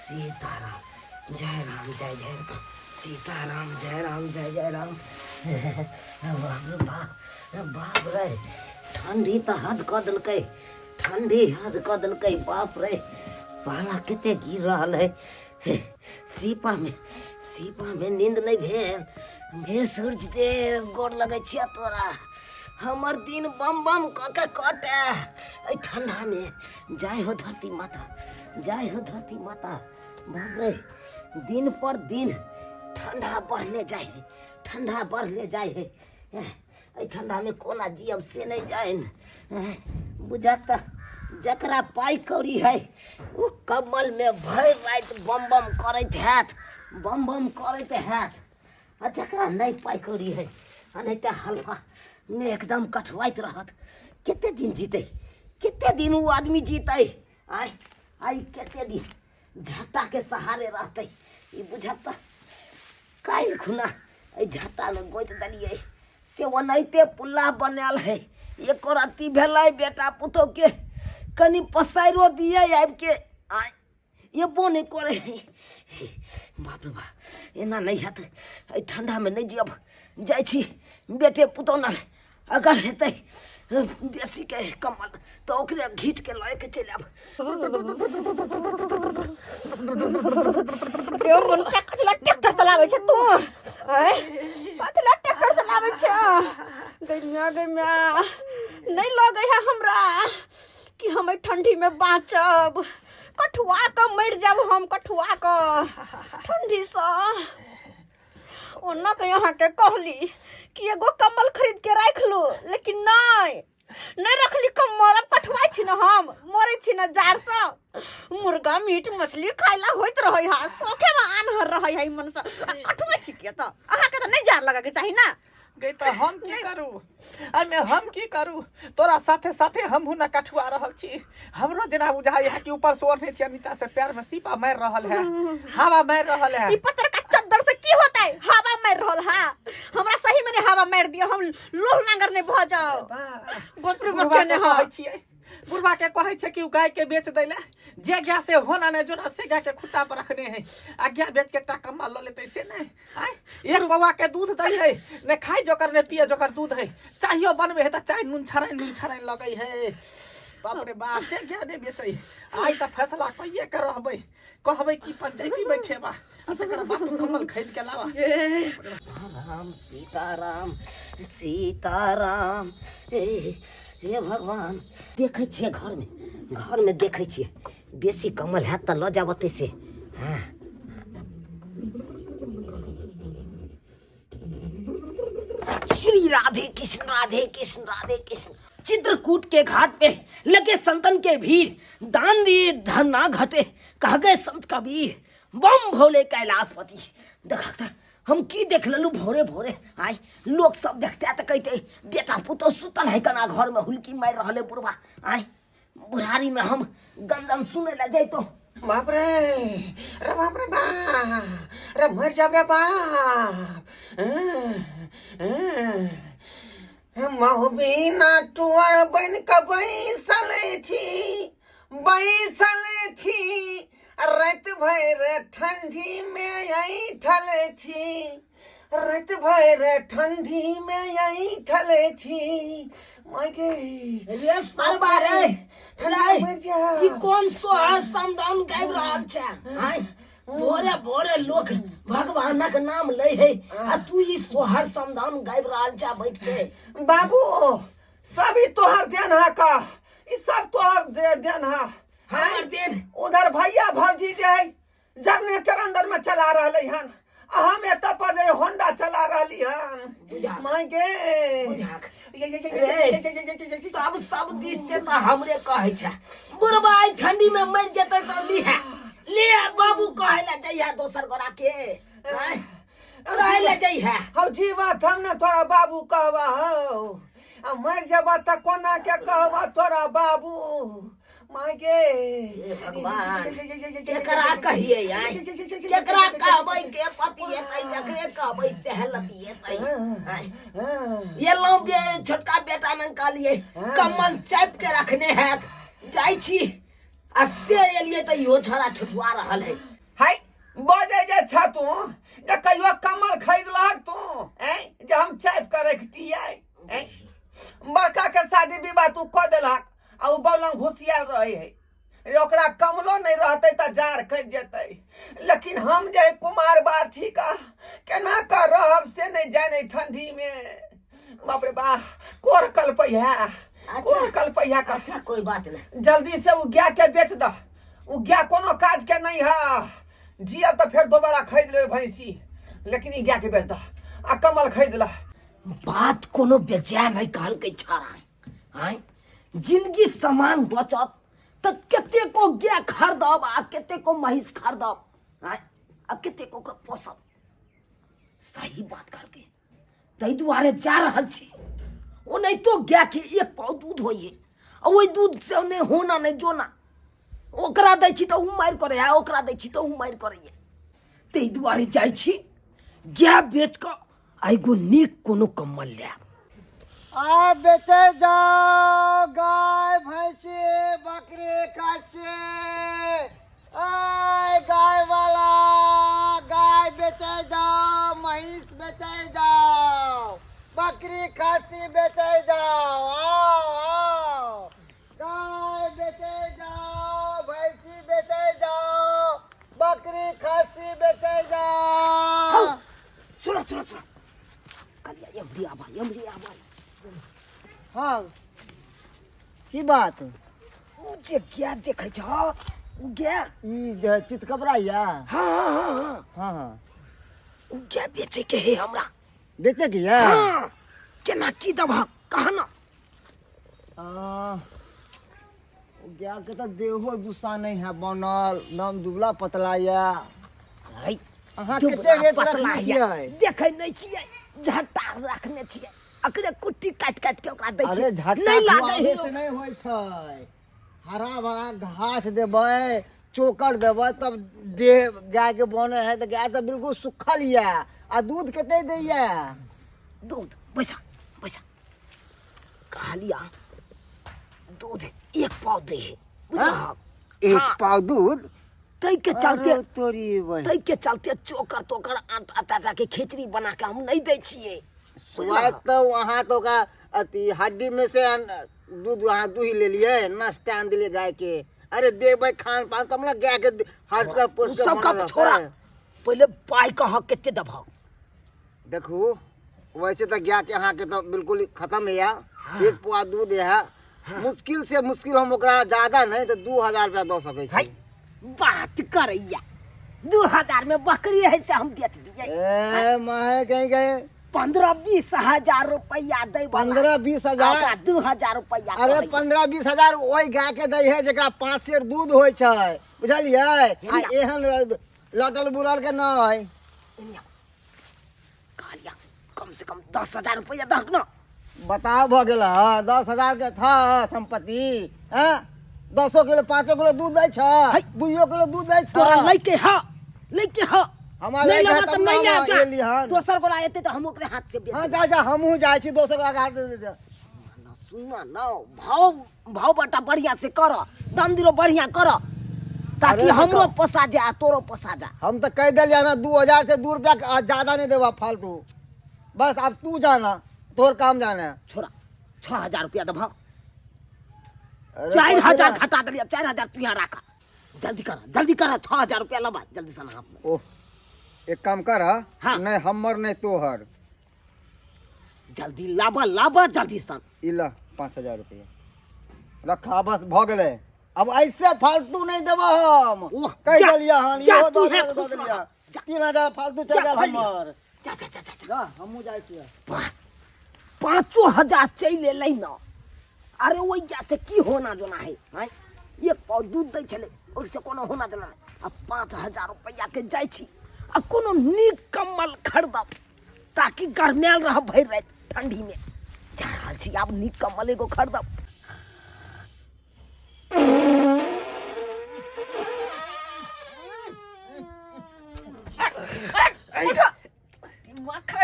सीताराम जय राम जय जय राम सीताराम जय राम जय जय राम बाप रे बाप बाप रे ठंडी तऽ हद कऽ देलकै ठंडी हद कऽ देलकै बाप रे पाला कते गिर रहल है सीपामे सीपामे नींद नहि भेल हे सूर्य देव गोर लगै छियै तोरा हमर दिन बम बम कऽ के कटे एहि ठंडामे जय हो धरती माता जय हो धरती माता बाप रे दिन पर दिन ठंडा बढ़ले जाइ है ठंडा बढ़ले जाइ है एहि ठंडामे कोना जियब से नहि जानि बुझत तऽ जकरा पाइ कौड़ी है ओ कम्बलमे भरि राति बम बम करैत हैत बम बम करैत हैत आ जकरा नहि पाइ कौड़ी है आ नहि तऽ हलफामे एकदम कठुआइत रहत कते दिन जीतै कते दिन ओ आदमी जीतै आइ आइ कते दिन झट्टाके सहारे रहतै ई बुझत तऽ काल्हि खुना एहि झट्टामे गोति देलियै से ओनाहिते पुल्ला बनायल है एको रत्ती भेलै बेटा पुतोहके कनि पसाइरो दियै आबिके आइ एबो नहि करै है बाप रे बाप एना नहि हैत एहि ठण्डामे नहि जियब जाइ छी बेटे पुतोह ने अगर हेतै बेसीके कम्बल तऽ ओकरे घीच के लए के चलि आब रे मनुष्य कथी ला ट्रैक्टर चलाबै छै तू आँय कथी ला ट्रैक्टर चलाबै छै गै माय गै माय नहि लगै है हमरा कि हम एहि ठंडी में बाँचब कठुआ कऽ मरि जायब हम कठुआ कऽ ठंडीसँ ओना के अहाँके कहली कि एगो कम्बल खरीद के राखि लू लेकिन नहि नहि रखली कम्बल अब कठुआइ छी ने हम मरै छी ने जाड़सँ मुर्गा मीट मछली खाय ला होइत रहै है शौखे में आन्हर रहै है मन से आ कठुआइ छी किया तऽ अहाँके तऽ नहि जाड़ लगैके चाही ने गई तऽ हम की करू एहिमे हम की करू तोरा साथे साथे हमहूँ न कठुआ रहल छी हमरो जेना बुझाइ है कि ऊपर से ओढ़ने छियै नीचा से पैर में सीपा मारि रहल है हवा मारि रहल है ई पत्थर का चद्दर से की होता है हवा मार रहल है हमरा सही में नहीं हवा मार दिया हम लोह नांगर नहीं भ जाओ बाप रे बाप बुढ़वा केने के ह कहै छियै बुढ़वा के कहै छै कि उ गाय के बेच दै ले जे गाय से होना नहि जोना से गाय के खुट्टा पर रखने है आ गाय बेच के एकटा कम्मा लऽ लेतै से नहि आँय एक पौआ के दूध दै है ने खाइ जोकर ने पिए जोकर दूध है चाहियो बनबे है तऽ चाय नून छराइन नून छराइन लगै है बाप रे बाप से गाय नहि बेचै आइ तऽ फैसला कहिए के रहबै कहबै कि पंचायती बैठेबा आ तकर बाद तू कम्बल खरीद के लाबा राम सीताराम सीताराम हे हे भगवान देखै छियै घरमे घरमे देखै छियै बेसी कमल हैत तऽ लऽ जाब ओतै से हँ श्री राधे कृष्ण राधे कृष्ण राधे कृष्ण चित्रकूट के घाट पे लगे संतन के भीड़ दान दिए धन ना घटे कह गए संत कबीर बम भोले कैलाशपति देखा हम की देख लेलू भोरे भोरे आइ लोक सब देखते तऽ कहते बेटा पुतोह सुतल है कना घर में हुलकी मारि रहल है बुढ़वा आइ बुढ़ारी में हम गंजन सुने ला जैतो बाप रे अरे बाप रे बाप अरे मर जाब रे बाप महु बिना टुअर बन के बैसल छी बैसल छी राति भरि ठंडी में ऐठल छी राति भरि ठंडी में ऐठल छी माय गे रे सरबा रे ठंडा रे मरि जा ई कोन सोहर समदाउन गाबि रहल छै आय भोरे भोरे लोक भगवानक नाम लै है आ तू ई सोहर समदाउन गाबि रहल छै बैठ के बाबू सब ई तोहर देन है का ई सब तोहर देन है हमर देन उधर भैया भौजी जे है जनरेटर अंदर में चला रहले हन आ हम एतऽ पर जे होंडा चला रहली हन बुझा। माय गे बुझाक। ये- ये- ये- रे, ये- ये- ये- ये- ये- सब सब दिस से तऽ हमरे कहै छै बुढ़बा आइ ठंडी में मरि जेतै तऽ लिहे ले बाबू कहै लए जइहे दोसर गोरा के आँय, रहै लए जइहे हौ जीवा थम ने तोरा बाबू कहबा हौ आ मरि जेबा तऽ कोना के कहबा तोरा बाबू माय गे हे भगवान केकरा कहिए आय केकरा कहबै के पति एतै जकरे कहबै सएह लतिएतै आँय। एलहुँ बे छोटका बेटा नंग कहलियै कम्बल चापि के रखने हैत जाइ छी आ से एलियै तऽ इहो छड़ा ठुठुआ रहल है। हाय बजै जे छ तू जे कहियो कमल खरीदलहक तू ऐं जे हम चापि कऽ रखतियै ऐं बड़का के शादी विवाह तू कऽ देलहक आ ओ बौलंग घुसियाल रहै है रे ओकरा कमलो नहि रहतै तऽ जार कटि जेतै लेकिन हम जे कुमार बार छी का केना कऽ रहब से नहि जानै ठंडी मे। बाप रे बा कोर कलपै है कोर कलपै है का। अच्छा कोई बात नहीं, जल्दी से ओ गाय के बेच दह, ओ गाय कोनो काज के नहीं है, जियब तऽ फेर दोबारा खरीद लेबै भैंसी, लेकिन ई गाय के बेच दह आ कमल खरीद लह। बात कोनो बेजाय नहीं कहलकै छाड़ा। आँय जिंदगी समान बचत तऽ कतेको गाय खरीदब आ कतेको महींस खरीदब, आँय आ कतेको के पोसब। सही बात कहलकै, ताहि दुआरे जा रहल छी। ओनाहितो गायके एक पाव दूध होइए आ ओहि दूध से नहि होना नहि जोना, ओकरा दै छी तऽ ओ मारि करैए, ओकरा दै छी तऽ ओ मारि करैए। ताहि दुआरे जाइ छी गाय बेच कऽ आ एगो नीक कोनो कम्बल लायब। आ बेचे जाओ गाय भैंसी बकरी खस्सी, आय गाय वाला गाय बेचे जाओ, महींस बेचे जाओ, बकरी खस्सी बेचे जाओ, आओ आओ गाय बेचे जाओ, भैंसी बेचे जाओ, बकरी खस्सी बेचे जाओ। सुनो सुनो सुनो कलिया एमरी आबा एमरी आबा। हाँ की बात? उ जे गाय देखै छ उ गाय ई जे चितकबरा या? हाँ हाँ हाँ हाँ हाँ हाँ उ गाय बेचे के है हमरा। बेचे के या? हाँ केना की दबहक कह ना। गाय के तो देहो दुसा नहीं है बनल, एकदम दुबला पतला या। है अहाँ दुबला कते रेट पतला रखने या। छियै? देखै नहीं छियै, झट्टा रखने छियै, अकरे कुट्टी काटि काटि के ओकरा दै अरे छियै। झट्टा नहीं लागै खुआबै है से नहीं होइ छै, हरा भरा घास देबै, चोकर देबै तब देह गाय के बनै है। तऽ गाय तऽ बिल्कुल सुखल या। आ दूध कते दैया? दूध पैसा पैसा कहलिया दूध एक पाव दै है, बुझलहक? एक हाँ। पाव दूध ताहि के चलते अरे तोरी बहिन। ताहि के चलते चोकर तोकर आटा ताटा के खिचड़ी बना के हम नहीं दै छियै। सुबह तऽ अहाँ तऽ ओकरा अथी हड्डी में से दूध अहाँ दूहि लेलियै, नाश्ता आनि देलियै गाय के। अरे देबै खान पान तब ने गाय के हट कर पोस के सब बनल गप रहतै। छोड़ा, पहिले पाइ कह कते देबहक? देखू वैसे तऽ गाय के अहाँके तऽ बिल्कुल खत्म है, एक पुआ दूध है, मुश्किल से मुश्किल हम ओकरा ज्यादा नहीं तऽ 2000 रुपया दऽ सकै छी। है बात करैया 2000 में बकरी है से हम बेच दिए। ए माहे कहीं गए 15-20 हजार रुपया दै 15-20 हजार 2000 रुपया। अरे 15-20 हजार ओहि गाय के दै है जकरा 5 सेर दूध होइ छै, बुझलियै? आ एहन लटल बुलल के नहि। कहलिया कम से कम 10,000 रुपया दहक न। बताओ भऽ गेल हँ 10,000 के था संपत्ति, हैं? 10 किलो 5 किलो दूध दै छ, 2 किलो दूध दै छ। तोरा लैके ह, लैके ह। हमरा नहीं लैके लेबा ह तऽ तब नहीं ना ले हम जा। एली हन। दोसर गोला एते तऽ हम ओकरे हाथ से बेच हाँ, देबै। जा जा हमहूँ जाइ छी दोसर गोला के हाथ दे दे। ना, सुन ना, भाव भाव बटा बढ़िया से कर, दाम दिलो बढ़िया कर, ताकि अरे हमरो तो पोसा जा तोरो पोसा जा। हम तऽ कहि देलियै ना 2000 से 2 रुपया के ज्यादा नहीं देबा फालतू, बस अब तू जाना तोर काम जाने। छोड़ा 6000 रुपया देबह। अरे 4000 पछिला। घटा देलियै, 4000 तू यहाँ राख, जल्दी कर जल्दी कर, 6000 रुपया लबा जल्दी से हाथ में। ओह एक काम कर, हाँ। नहीं हमर नहीं तोहर, जल्दी लाबा लाबा जल्दी सन। ई ल 5000 रुपया रखा, बस भ गेलै। अब ऐसे फालतू नहीं देबा हम। ओह, कहि जा, देलियै हन, जा, इहो तू दऽ है देलियै, खुश दऽ देलियै। रह, जा। 3000 फालतू चलि जा, गेल खोल लिअ। हमर। जा, जा, जा, जा, जा। जा, हमहूँ जाइ छियै। 5000 चलि एलै न। अरे ओहिया से की होना जोना है, आँय? एक पाव दूध दै छलै, ओहिसँ कोनो होना जोना नहि। आ 5000 रुपैआ के जाइ छी आ कोनो नीक कम्बल खरीदब ताकि गरमायल रहब भरि राति ठंडी में। जा रहल छी आब नीक कम्बल एगो खरीदब।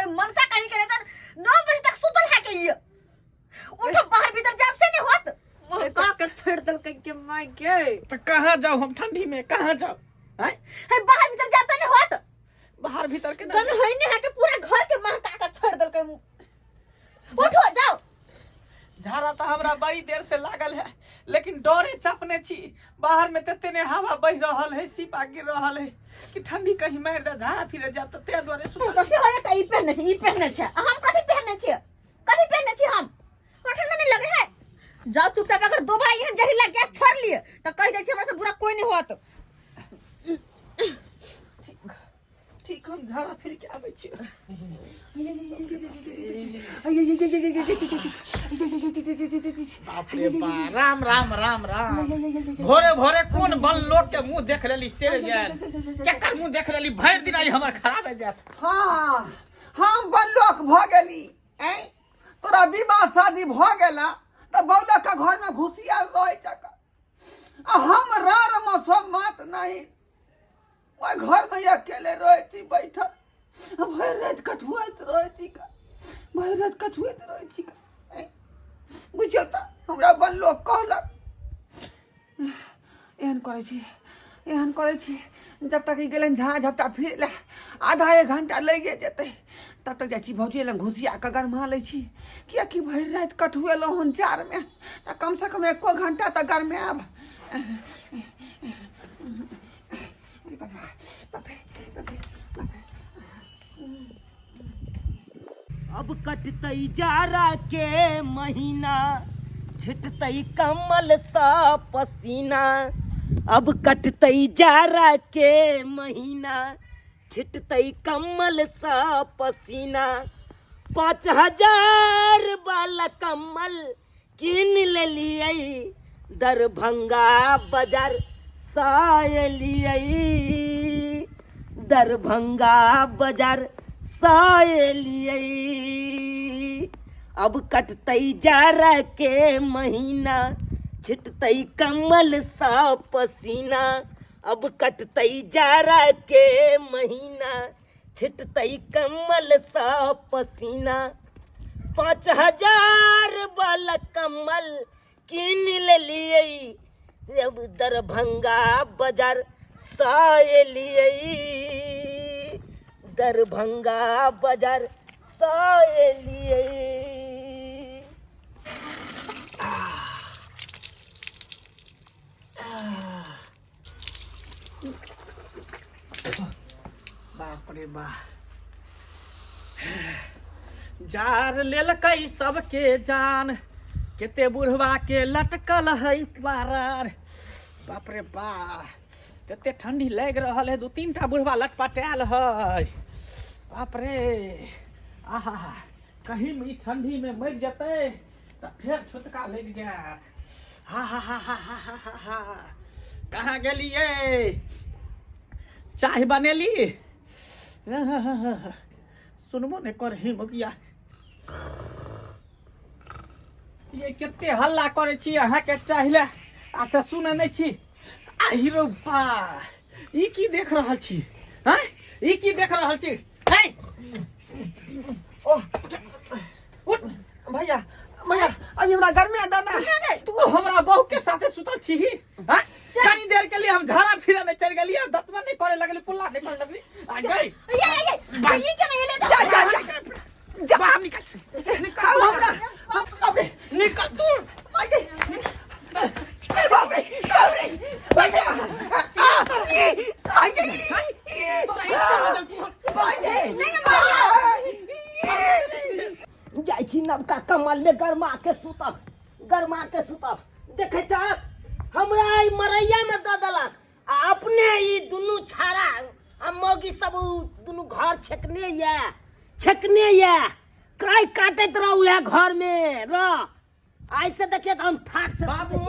मनसा कहीं करे तर 9 बजे तक सुतल है के ये उठो बाहर भीतर जाब से नहीं होत। का के छोड़ देलकै के माय के। है। तऽ कहाँ जाउ हम ठंडी में, कहाँ जाउ? आँय? है बाहर भीतर जाते नहीं होत। बाहर भीतर के गन है नहीं है के पूरा घर के महका के छोड़ देलकै। उठो जाओ। झाड़ा तऽ हमरा बड़ी देर से लागल है, लेकिन डरे चपने छी। बाहर में तते ने हवा बहि रहल है, सीपा गिर रहल है कि ठंडी कहीं मारि दे, झाड़ा फिरे जाब तऽ ताहि दुआरे तू तो से होय ई पहने छी, ई पहने छी। हम कथी पहने छी, कथी पहने छी हम? हमरा ठंडा नहीं लगे है। जाओ चुपचाप, अगर दोबारा एहन जहरीला गैस छोड़ लिए तो कह दै छी हमरा से बुरा कोई नहीं होत। ठीक, हम झाड़ा फिर के आबै छी। बाप रे बा, राम राम राम राम। भोरे भोरे कोन बन लोग के मुंह देख लेली से जायत, केकर मुंह देख लेली, भरि दिन आई हमर खराब हो जायत। हाँ, हम बल्लोक भऽ गेली। ऐं तोरा विवाह शादी भऽ गेला तऽ बौलक के घर में घुसियाल रहै चक, आ हम रार में सब मात नहीं, ओहि घर में अकेले रहै छी बैठल, आ भरि राति कठुआइत रहै छी का, भरि राति कठुआइत रहै छी का। ऐं बुझियौ तऽ हमरा बल्लोक कहलक। एहन करै छी, एहन करै छी, जब तक ई गेलनि झाड़ा झपटा फिर लए आधा एक घंटा लगिए जेतै, तब तक जाइ छी भौजी लग घुसिया कऽ गरमा लै छी, किएकि भरि राति कठुएलहुँ हन जाड़मे, तऽ कमसँ कम एको घंटा तऽ गरमायब। अरे बाप रे, बाप रे, बाप रे, बाप रे। अब कटतई जाड़ा के महीना, छिटतई कमल सा पसीना। अब कटतई जाड़ा के महीना, छिटतई कमल सा पसीना। 5000 वाला कमल कीन लेलियै, दरभंगा बाजार सँ एलियै, दरभंगा बाजार सँ एलियै। अब कटतै जाड़ा के महीना, छिटतै कमल सँ पसीना। अब कटतै जाड़ा के महीना, छिटतै कमल सँ पसीना। 5000 वाला कमल कीन लेलियै, जब दरभंगा बाजार सँ एलियै, दरभंगा बाजार सँ एलियै। बाप रे बा, जार लेलकै सबके जान, केते बुढ़वा के लटकल है पारार। बाप रे बा, कते ठंडी लागि रहल है, दू तीन टा बुढ़वा लटपटायल है। बाप रे, आहा, कहीं ई ठंडी में मरि जेतै तऽ फेर छुतका लागि जायत। हा हा हा हा हा हा हा हा। कहाँ गेलियै? चाय बनेली? सुनबो नहि करही मुखिया। ये कते हल्ला करै छी अहाँके चाय लए, आ से सुनै नहि छी। आहि रौ बा, ई की देख रहल छी? हँ, ई की देख रहल छी? हे, ओह, उठ। भैया, भैया, अभी हमरा गर्मी आता ना। तू हमरा बहू के साथे सुतल छी हाँ? कनी देर के लिए हम झाड़ा फिरे नहीं चल गेलिए, दतमन नहीं करे लगली, पुल्ला नहीं करे लगली, आ गई। ये ये ये ये केना एलै? जा जा जा जा, बाहर निकल, निकल। आउ हमरा हम बाप रे। निकल तू। माय गे, अरे बाप रे, बाप रे, भैया, आ, ई, माय गे, ई, तोरा इतना मजल तू। माय गे। जाइ छी नवका कमल में गरमा के सुतब, गरमा के सुतब। देखे छहक, हमरा ई मरैया में दऽ देलक, आ अपने ई दुनू छाड़ा आ मौगी सब उ दुनू घर छेकने ये, छेकने ये, काय काटैत रहू उएह घर में रह। आइ से देखिए हम ठाठ से। बाबू,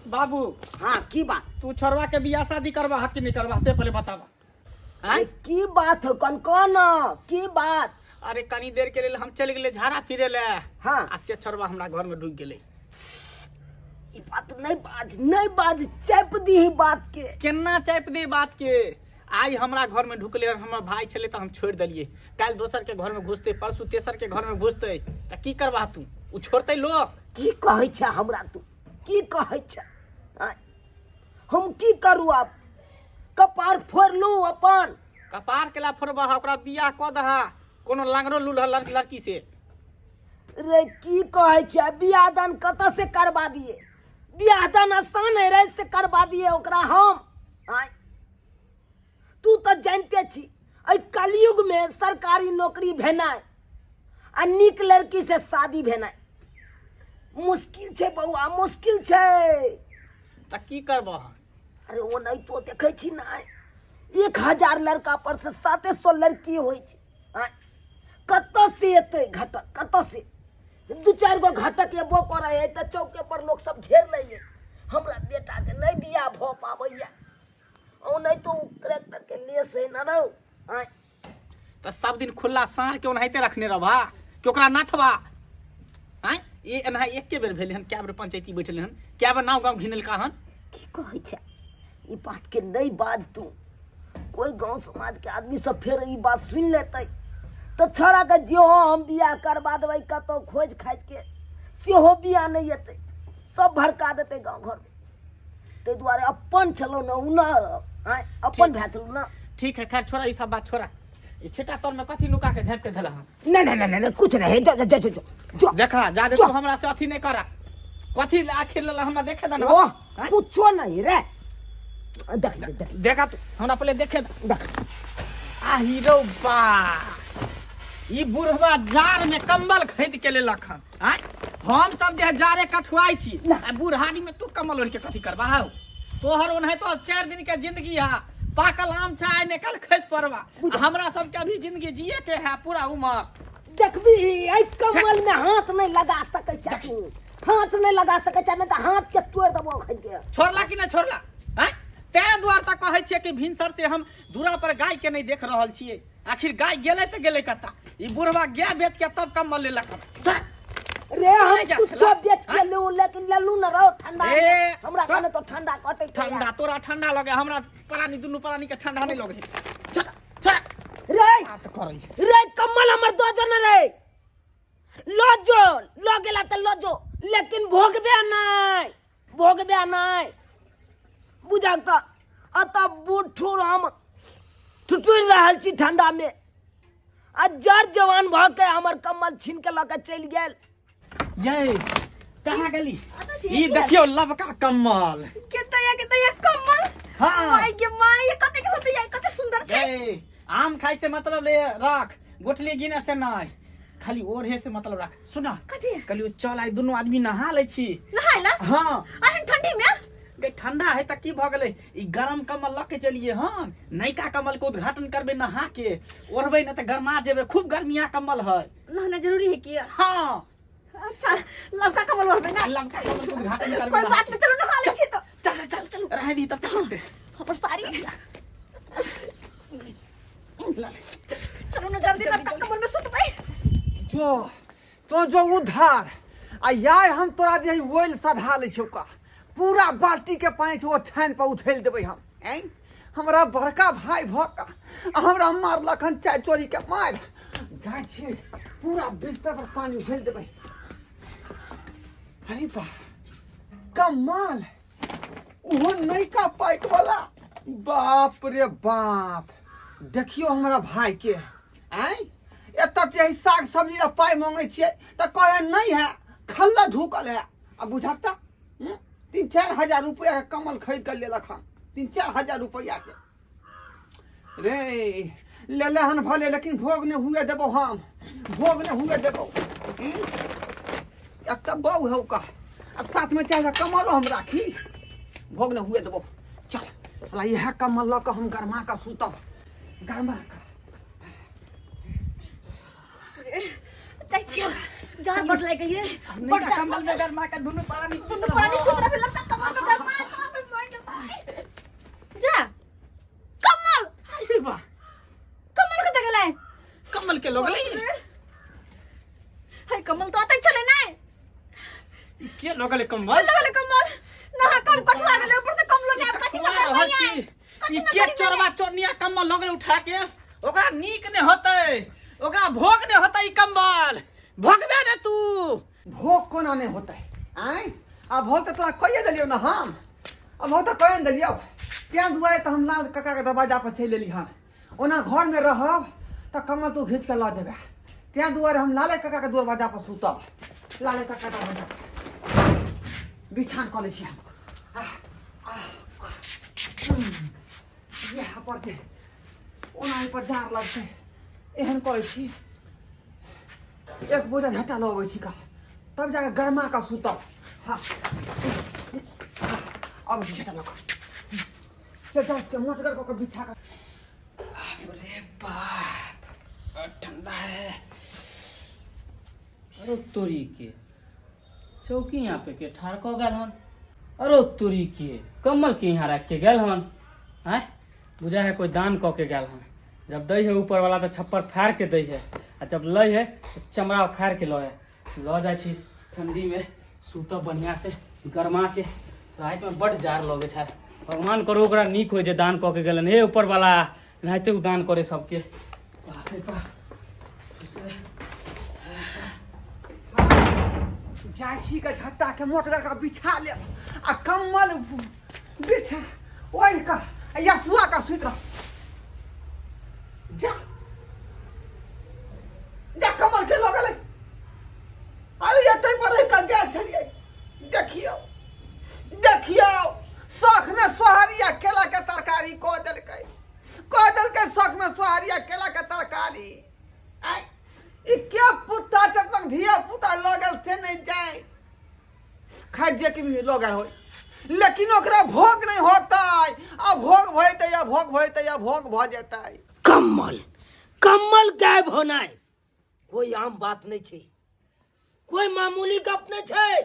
बाबू। हाँ, की बात? तू छोड़वा के बियाह शादी करबा हक कि नहीं करबा, से पहले बताबा। अरे की बात हो कौन कौन, की बात? अरे कनी देर के लेल हम चलि गेलै झाड़ा फिरे ले। हाँ। आ से छोड़वा हमरा घर में ढुकि गेलै। ई बात नहीं बाज, नहीं बाज, चैप दी ही बात के। केना चापि दे बात के? आइ हमरा घर में ढुकले, हमर भाई छलै तऽ हम छोड़ि देलियै, काल्हि दोसर के घर में घुसतै, परसू तेसर के घर में घुसतै, तऽ की करबा तू? ओ छोड़तै लोक। की कहै छै हमरा तू, की कहै छै? आँय, हम की करू आब? कपार फोड़लू अपन। कपार केला फोड़बह? ओकरा बियाह कऽ दहा कोनो लांगरो लूल्ह लड़की से। रे की कहै छै? बियाह दान कतऽ से करबा दिए? बियाह दान आसान है रे से करबा दिए ओकरा हम? आँय, तू तऽ जानिते छी एहि कलयुगमे सरकारी नौकरी भेनाइ आ नीक लड़की से शादी भेनाइ मुश्किल छै बौआ, मुश्किल छै। तऽ की करबह? अरे ओ नहि तो देखै छी ने, 1000 लड़का पर से 700 लड़की होइ छै। आँय, कतऽ से एतै घटक? कतऽ से? दू चारि गो घटक एबो करै है तऽ चौके पर लोक सब घेर लैए। हमरा बेटाके नहि बियाह भऽ पाबैए। ओ नहि तो ट्रैक्टर के लेस है ना रौ। आँय, तऽ सब दिन खुला साँढ़ के ओनाहिते रखने रहबा कि ओकरा नाथबा? आँय, ई एना एके बेर भेलै हन? कए बेर पंचायती बैठलै हन, कए बेर नाव गाँव घिनेलका हन। की कहै छै? ई बात के नहीं बाज तू। कोई गांव समाज के आदमी सब फेर ई बात सुन लेतै तऽ छौड़ा के जेहो हम बियाह करबा देबै कतौ खोजि खाजि के, सेहो बियाह नहि एतै, सब भड़का देतै गाँव घरमे। ताहि दुआरे अपन छलहुँ ने ओ ने। आँय, अपन भए छलहुँ ने। ठीक है, खैर छोड़ा ई सब बात छोड़ा। ई छेटा तर में कथी नुका के झाँपि के धला हन? नहीं नहीं नहीं नहीं, कुछ नहीं। जा जा जा जा जा। देखा जा दे। जो। तू हमरा से अथी नहीं करा। कथी आखिर लेला हमरा देखे दे ना। ओह। आँय? कुछो नहीं रे, देख देख देख। देखा तू हमरा पहले देखे दे। देख। आ हीरो बा, ई बुढ़वा जार में कंबल खरीद के लेलक हन। आँय, हम सब जे जारे कठुआइ छी आ बुढ़ारी में तू कम्बल ओढ़ के कथी करबा हौ? तोहर ओनाहि तो 4 दिन के जिंदगी है, पाकल आम छै, आइ ने कल खसि पड़बा। आ हमरा सबके अभी जिंदगी जिए के है पूरा उमर। देखबी, एहि कम्बल में हाथ नहीं लगा सकै छै तू, हाथ नहीं लगा सकै छै, नहीं तऽ हाथ के तोड़ि देबो अखन के। छोड़ला कि नहि छोड़ला? आँय, तैं दुआरे तऽ कहै छियै कि भिनसर से हम दूरा पर गाय के नहि देख रहल छियै। आखिर गाय गेलै तऽ गेलै कत्ता? ई बुढ़वा गाय बेच के तब कम्बल लेलक हन। चल। रे हम क्या कुछो छला? बेच के लू, लेकिन लेलू न रहो ठंडा। ए, हमरा चल। कने तो ठंडा कटे छै। ठंडा तोरा ठंडा लगे, हमरा प्राणी दुनू प्राणी के ठंडा नहीं लगे। चल चल। रे बात करै रे, कम्बल हमर दो जो न रे, लो जो लो गेला त लो जो, लेकिन भोगबे नहीं, भोगबे नहीं। बुझक त अतः बूढ़ ठूर हम ठुठुरि रहल छी ठंडा में, आ जर जवान भऽ के हमर कम्बल छीन के लऽ के चलि गेल। ये कहाँ गेली? अतऽ छी। ई देखियौ लबका कम्बल। केते या, केते या कम्बल? हाँ। माय के माय, ये कते के होते या, कते सुंदर छै। ए, आम खाइ से मतलब ले रख, गोटली गिने से नहीं, खाली ओढ़े से मतलब रख। सुना। कथी? कहलियो चल आइ दुनू आदमी नहा लै छी। नहाय ला? हाँ। अहन ठंडी में? गे ठंडा है त की भ गेलै? ई गरम कम्बल लऽ के चलिए हन, नयका कम्बल के उद्घाटन करबै नहा के, ओढ़बै ने तऽ गरमा जेबै, खूब गर्मिया कम्बल है। नहाना जरूरी है की? हाँ। अच्छा, लमका कम्बल ओढ़बै ना? लमका कम्बल के उद्घाटन करबै। कोई नहा बात के। नहीं, चलो नहा लै छी तो। चल चल चल चल, रहे दी तब तक। हमर साड़ी। चल। चलो ना जल्दी, लमका कम्बल में सुतबै। जो तो जो उधार आ यार, हम तोरा जे ओइल सधा लै छौ का पूरा बाल्टी के पानि छौ, ओ ठानि पर उठेल देबै हम। ऐं हमरा बड़का भाई भऽ कऽ आ हमरा मारलक हन चाय चोरी के मारि। जाइ छियै, पूरा बिस्तर पर पानि उठेल देबै। अरे बा, कमाल, ओहो नयका पाइक वाला। बाप रे बाप, देखियौ हमरा भाई के। आँय, एतऽ जे साग सब्जी ला पाइ मांगै छियै तऽ कहै नहि है, खल्ला ढुकल है। आ बुझक तऽ 3-4 हजार रुपया के कमल खरीद कऽ लेलक हन, 3-4 हजार रुपया के रे लेले हन। भले, लेकिन भोग नहि हुए देबौ हम, भोग नहि हुए देबौ। एक तऽ बहू हौ का आ साथ में चाहे कमलो हम राखी, भोग नहि हुए देबौ। चल साला, इएह कमल लऽ कऽ हम गरमा कऽ सुतब, गरमा कऽ। जाइ छियै, जाड़ बड लागि गेल ये, बड नयका जाड़। कम्बल में गरमा के दुनू प्राणी दुनू प्राणी सुत रहबै लमका कम्बल में गरमा के, माय के माय। जा कम्बल। अरे वाह, कम्बल कतऽ गेलै? कम्बल के लगलै। है कम्बल तऽ अतै छलै नै। के लगलै कम्बल? लगलै कम्बल नहा कम कठुआ गेलै, ऊपर से कम्बलो नै। आब कथी में कठुआ गरमै रहल छी। कथी ई में के गरमै? चोरबा चोरनिया कम्बल लगलै उठा के? ओकरा नीक नहि होतै, ओकरा भोग नहि होतै। ई कम्बल भोगबे ने तू। भोग कोना नहि होतै आँय आ भोग तऽ तोरा कहिए देलियौ ने हम आ भोग तऽ कहिए ने देलियौ तेँ दुआरे तऽ हम लाल काकाके दरवाजा पर चलि एली हन ओना घरमे रहब तऽ कमल तू घीच कऽ लऽ जेबै तेँ दुआरे हम लाले काकाके दरवाजा पर सुतब लाले काका दरवाजा पर बिछान कऽ लै छी हम आह, आह, आह। इएह पड़तै ओना एहिपर जाड़ लगतै एहन करै छी एक बोरा झट्टा लऽ अबै छी का तब जाके गरमा कऽ सुतब हाँ अबै छी झट्टा लऽ कऽ से जाके मोटगर कऽ कऽ बिछा कऽ बाप रे बाप बड़ ठंडा है अरे तोरी के चौकी यहाँ पे के ठाड़ कऽ गेल हन अरे तोरी के कम्बल के यहाँ रख के गेल हन आँय बुझा है कोई दान कऽ के गेल हन जब दै है ऊपर वाला तऽ छप्पर फाड़ के दै है आ जब लै है तऽ चमड़ा उखाड़ के लऽ है लऽ जाइ छी ठंडी में सुतब बढ़िया से गरमा के राति में बड्ड जाड़ लगै छै भगवान करू ओकरा नीक होइ जे दान कऽ के गेलन हे ऊपर वाला एनाहिते ओ दान करे सबके बाप रे बाप जाइ छी के झट्टा के मोटगर के बिछा लेब आ कम्बल बिछा ओढ़ि कऽ आ यसुआ के सुति रह जा जा कम्बल के लऽ गेलै अरे एतै पर रहि कऽ गेल छलियै देखियौ देखियौ शौख में सोहरिया केला के तरकारी कऽ देलकै कऽ देलकै शौख में सोहरिया केला के तरकारी आँय, ई के पुता चकमक धिया पुता लऽ गेल से नहि जाय खाइ जे कि भी लऽ गेल होय लेकिन ओकरा भोग नहि होतै आ भोग भऽ जेतै या भोग भऽ जेतै या भोग भऽ जेतै कम्बल कम्बल गायब होनाइ कोई आम बात नहीं छै कोई मामूली गप नहीं छै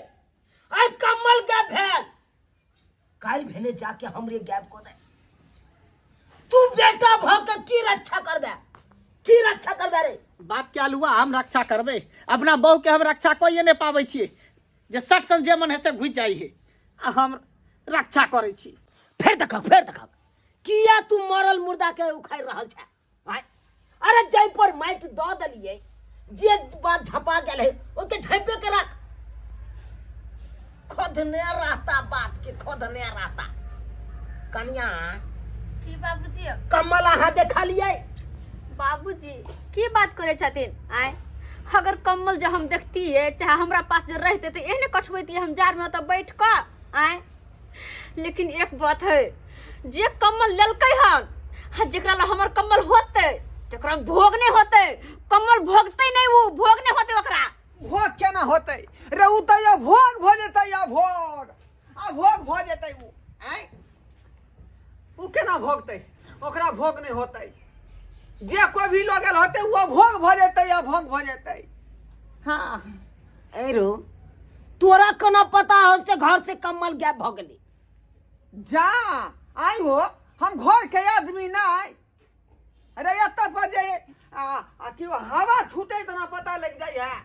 आइ कम्बल गायब भेल काल्हि भेने जाके हमरे गायब कऽ दे तू बेटा भऽ के की रक्षा करबे की रक्षा करबे रे बाप के आलुआ हम रक्षा करबै अपना बहू के हम रक्षा कइए नहि पाबै छियै जे सट सन जे मन है से घुसि जाइ है आ हम रक्षा करै छी फेर देखक फेर देखक किया तू मरल मुर्दा के उखाड़ि रहल छै आँय? अरे जाहि पर माटि दऽ देलियै जे बात झपा गेल है ओके झपे के रख खोदने रहता बात के खोदने रहता कनिया की बाबूजी कमल अहाँ देखलियै बाबूजी की बात करे छथिन आय अगर कम्बल जो हम देखतियै चाहे हमरा पास जो रहते तो एहने कठबैतियै हम जाड़ में ओतऽ बैठ कऽ आय लेकिन एक बात है जे कम्बल लेलकै हन आ जेकरा ला हमर कम्बल होतै तकरा भोग नहि होतै कम्बल भोगतै नहि ओ भोग नहि होतै ओकरा भोग केना होतै रे उ तऽ या भोग भऽ जेतै या भोग आ भोग भऽ जेतै उ आँय उ केना भोगतै ओकरा भोग नहि होतै जे कोइ भी लऽ गेल होतै ओ भोग भऽ जेतै या भोग भऽ जेतै हँ अरे तोरा कोना पता हो से घर से कम्बल गायब भऽ गेलै जा आई हो हम घर के आदमी नहीं अरे एतऽ पर जे आ आ केओ हवा छूटे तऽ ना पता लग जाइ है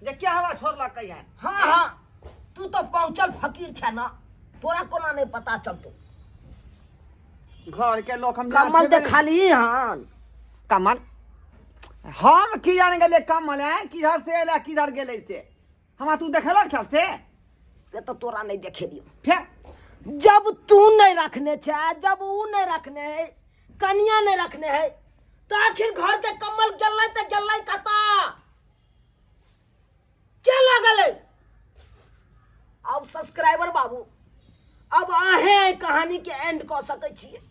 जे क्या हवा छोड़लकै है हाँ हाँ तू तो पहुंचल फकीर छै ना तोरा कोना नहीं पता चलतो घर के लोग हम कमल देखली हन कमल हम की जाने गेलियै कमल है किधर से एलै किधर गेलै से हमरा तू देखेलक छल से से तो तोरा नहीं देखेलियो फेर जब तू नहीं रखने छै जब ऊ नहीं रखने है कनिया नहीं रखने है तो आखिर घर के कमल गेलै तऽ गेलै कतऽ के लगलै अब सब्सक्राइबर बाबू अब अहें एहि कहानी के एंड कऽ सकै छियै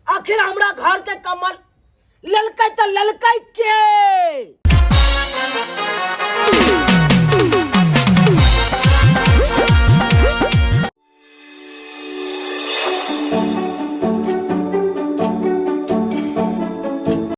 आखिर हमरा घर के कमल लेलकै तऽ लेलकै के